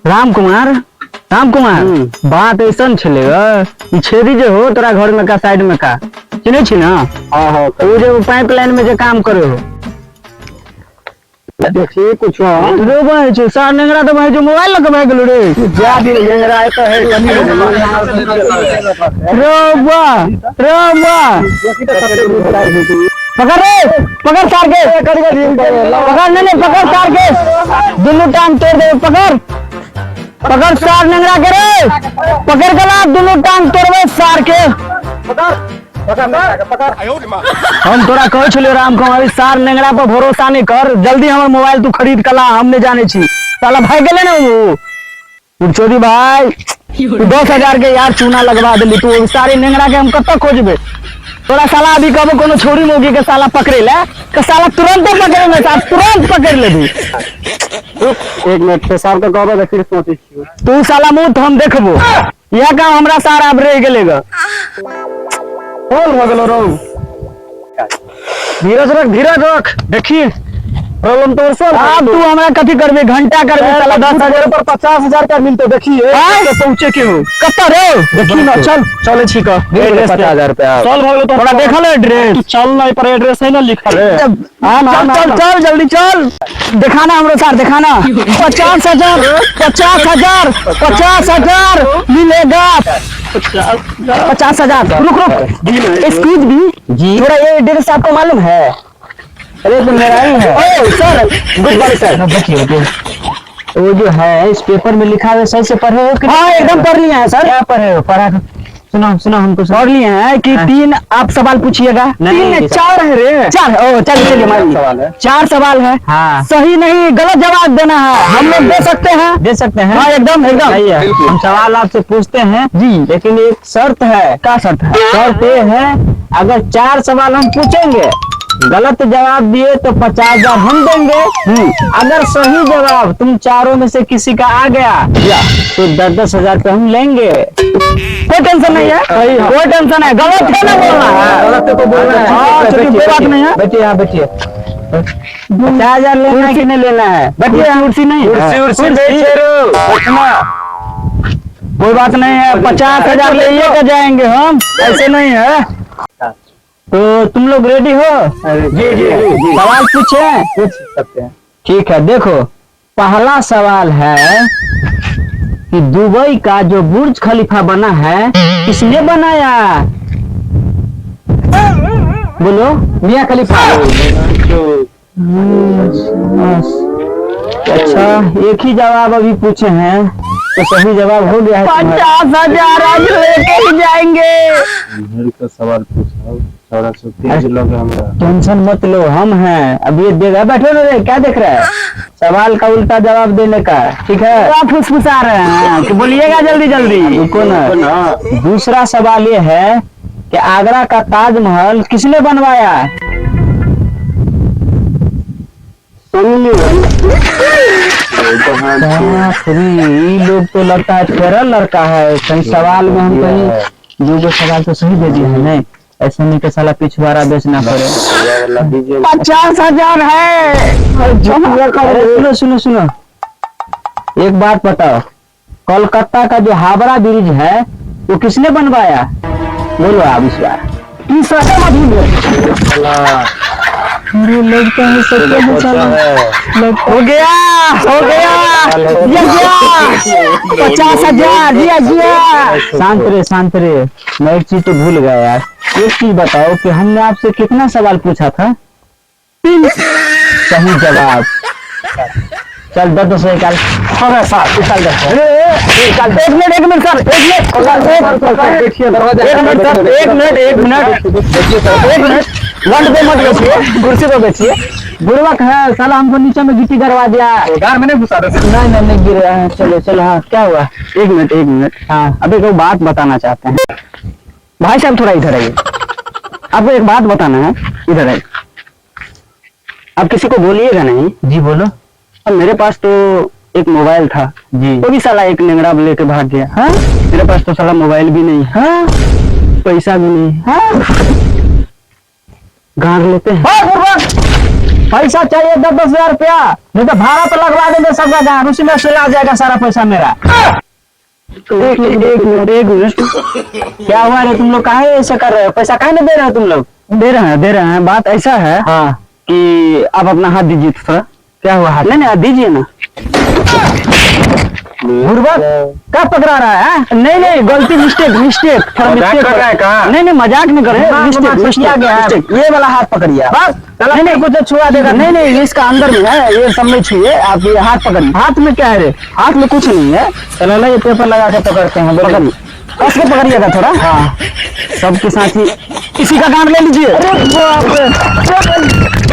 राम कुमार, राम कुमार, बात ऐसन छलै ग, ई छेदी जे हो तोरा घर में का साइड में का चिन्है छी ना? हाँ हाँ। ओ जे पाइप लाइन में जे काम करे हो। देखी कुछ रे भाई छौ सार नेंगरा तऽ भाई जो मोबाइल लऽ के भागि गेलो रे। जा दिन नेंगरा है तो है कनी। रे बा, रे बा, पकड़ रे, पकड़ सार के, पकड़। नहीं नहीं, पकड़ सार के, दुनू टांग तोड़ दे। पकड़, पकड़ सार नेंगरा के रे, पकड़ के ला, दुनू टांग तोड़बे सार के। हम तोरा कहै छलियो राम कुमारी, सार नेंगरा पर भरोसा नहीं कर, जल्दी हमर मोबाइल तू खरीद के ला। हम नहीं जाने छी, साला भाग गेले ना उ चोरी। भाई तू 10,000 के यार चूना लगवा देली तू। सारी नेंगरा के हम कतऽ खोजबे तोरा? साला अभी कहबो कोनो छोरी मौगी के साला पकड़े ले के साला तुरंत पकड़े में साला तुरंत पकड़ लेबी। एक मिनट, पेशाब के कहबे तऽ फिर सोचै छियौ। तू साला मुंह तो हम देखबो। यह काम हमरा सारा अब रह गेले ग। होल भऽ गेलो रौ। धीरज रख, धीरज रख, देखी प्रॉब्लम तो सॉल्व। आब तू हमरा कथी करबे? घंटा करबे साला 10,000 पर 50,000 रुपया मिलते, देखी आँय? के पहुंचे के हो। कतऽ रे? देखी ना, चल चले छी क 50,000 रुपया सॉल्व भऽ गेलो। तोरा देखल एड्रेस? तू चल ना, पर एड्रेस है ना लिखल है। आ ना, चल। ना, चल। ना। चल, जल्दी चल, दिखाना हमरो सर, दिखाना। 50,000, 50,000, 50,000 मिलेगा, 50,000। रुक रुक, एक्सक्यूज मी जी। थोड़ा ये एड्रेस आपको मालूम है? अरे तो मेरा ही है। ओ सर, गुड मॉर्निंग सर। बैठिए बैठिए। वो जो है इस पेपर में लिखा हुआ है, सही से पढ़े हो कि हाँ, एकदम पढ़ लिया है सर। क्या पढ़े हो? पढ़ा के सुनाओ, सुनाओ हमको, सुनाओ। पढ़ लिए हैं कि हाँ। तीन आप सवाल पूछिएगा। नहीं, तीन नहीं, चार है रे, चार। ओ चलिए चलिए, मान सवाल है। चार सवाल है। हाँ। सही नहीं, गलत जवाब देना है, हम लोग दे सकते हैं। दे सकते हैं। हाँ, एकदम एकदम। सही है। हम सवाल आपसे पूछते हैं जी। लेकिन एक शर्त है। क्या शर्त है? शर्त ये है, अगर चार सवाल हम पूछेंगे, गलत जवाब दिए तो 50,000 हम देंगे। अगर सही जवाब तुम चारों में से किसी का आ गया तो 10-10 हजार रुपये हम लेंगे। कोई टेंशन नहीं है, कोई टेंशन है, गलत है ना बोलना है। गलत तो बोलना है। हाँ, चलिए, कोई बात नहीं है। बैठिए, यहाँ बैठिए। 50,000 लेना है कि नहीं लेना है? बैठिए, कुर्सी नहीं है। कुर्सी बैठे। कोई बात नहीं है, 50,000 ले के जाएंगे हम, ऐसे नहीं है। तो तुम लोग रेडी हो? जी जी जी। सवाल पूछे? पूछ सकते हैं। ठीक है, देखो, पहला सवाल है कि दुबई का जो बुर्ज खलीफा बना है, किसने बनाया? बोलो। मियां खलीफा। अच्छा, एक ही जवाब अभी पूछे हैं तो सही जवाब हो गया है तुम्हारा। 50,000 आज लेके ही जाएंगे। का सवाल पूछा, थोड़ा सा तेज लगे हमरा। टेंशन मत लो, हम हैं। अब ये देगा, बैठो ना रे, क्या देख रहा है? सवाल का उल्टा जवाब देने का है, ठीक है? आप फुसफुसा रहे हैं कि बोलिएगा जल्दी जल्दी। रुको ना। दूसरा सवाल ये है कि आगरा का ताजमहल किसने बनवाया? बाप रे, ये लोग तो लगता है फेरल लड़का है। कहीं सवाल में हम कहीं दो गो सवाल तो सही दे दिए हैं। नहीं, ऐसा नहीं कि साला पिछवाड़ा बेचना पड़े। 50,000 है। अरे सुनो सुनो सुनो, एक बात बताओ, कोलकाता का जो हावड़ा ब्रिज है वो किसने बनवाया? बोलो आप इस बार। ई सही मत भूलो। अरे लगता है सत्य में साला हो गया, हो गया, ये गया 50,000, जिया जिया। शांत रे, शांत रे। मैं एक चीज तो भूल गया यार। एक चीज बताओ कि हमने आपसे कितना सवाल पूछा था? तीन। सही जवाब। चल, दस दस निकाल। हो गया सर, निकाल दे, निकाल। एक मिनट, एक मिनट सर, एक मिनट, एक मिनट सर, एक मिनट, एक मिनट, एक मिनट। लंड पे मत बैठिए, कुर्सी पे बैठिए। बुड़बक है साला, हमको नीचे में गिट्टी करवा दिया। गार में नहीं घुसा रहे। नहीं नहीं नहीं, गिर रहा है। चलो चलो, हाँ, क्या हुआ? एक मिनट, एक मिनट। हाँ। अब एक बात बताना चाहते हैं भाई साहब, थोड़ा इधर आइए, आपको एक बात बताना है, इधर आइए। आप किसी को बोलिएगा नहीं। जी, बोलो। अब मेरे पास तो एक मोबाइल था जी। वो भी साला एक नेंगड़ा लेके भाग गया। हाँ। मेरे पास तो साला मोबाइल भी नहीं है। हाँ। पैसा भी नहीं है। हाँ। गाड़ लेते हैं। पैसा चाहिए 10-10 हजार रुपया, नहीं तो भाड़ा पे लगवा देंगे सबका गांड, उसी में सिला जाएगा सारा पैसा मेरा। एक एक मिनट, एक मिनट। क्या हुआ रे? तुम लोग काहे ऐसा कर रहे हो? पैसा काहे नहीं दे रहे हो तुम लोग? दे रहे हैं, दे रहे हैं। बात ऐसा है कि आप अपना हाथ दीजिए थोड़ा। क्या हुआ हाथ? नहीं नहीं, दीजिए ना। बुड़बक क्या पकड़ा रहा है, हाँ? नहीं नहीं, गलती, मिस्टेक, मिस्टेक, थोड़ा मजाक मिस्टेक। कर रहा है का? नहीं नहीं, मजाक नहीं कर रहे। दिमाग मिस्टेक, उमाग मिस्टेक, किया गया है। मिस्टेक। ये वाला हाथ पकड़िए आप। बस नहीं नहीं, कुछ छुआ देगा। नहीं नहीं, इसका अंदर में है, ये सब नहीं छुए आप। ये हाथ पकड़िए। हाथ में क्या है रे? हाथ में कुछ नहीं है। चलो ना, ये पेपर लगा के पकड़ते हैं, बोलिए। पकड़िए, कस के पकड़िएगा थोड़ा। हाँ। सबके साथ ही इसी का काम ले लीजिए। अरे बाप रे।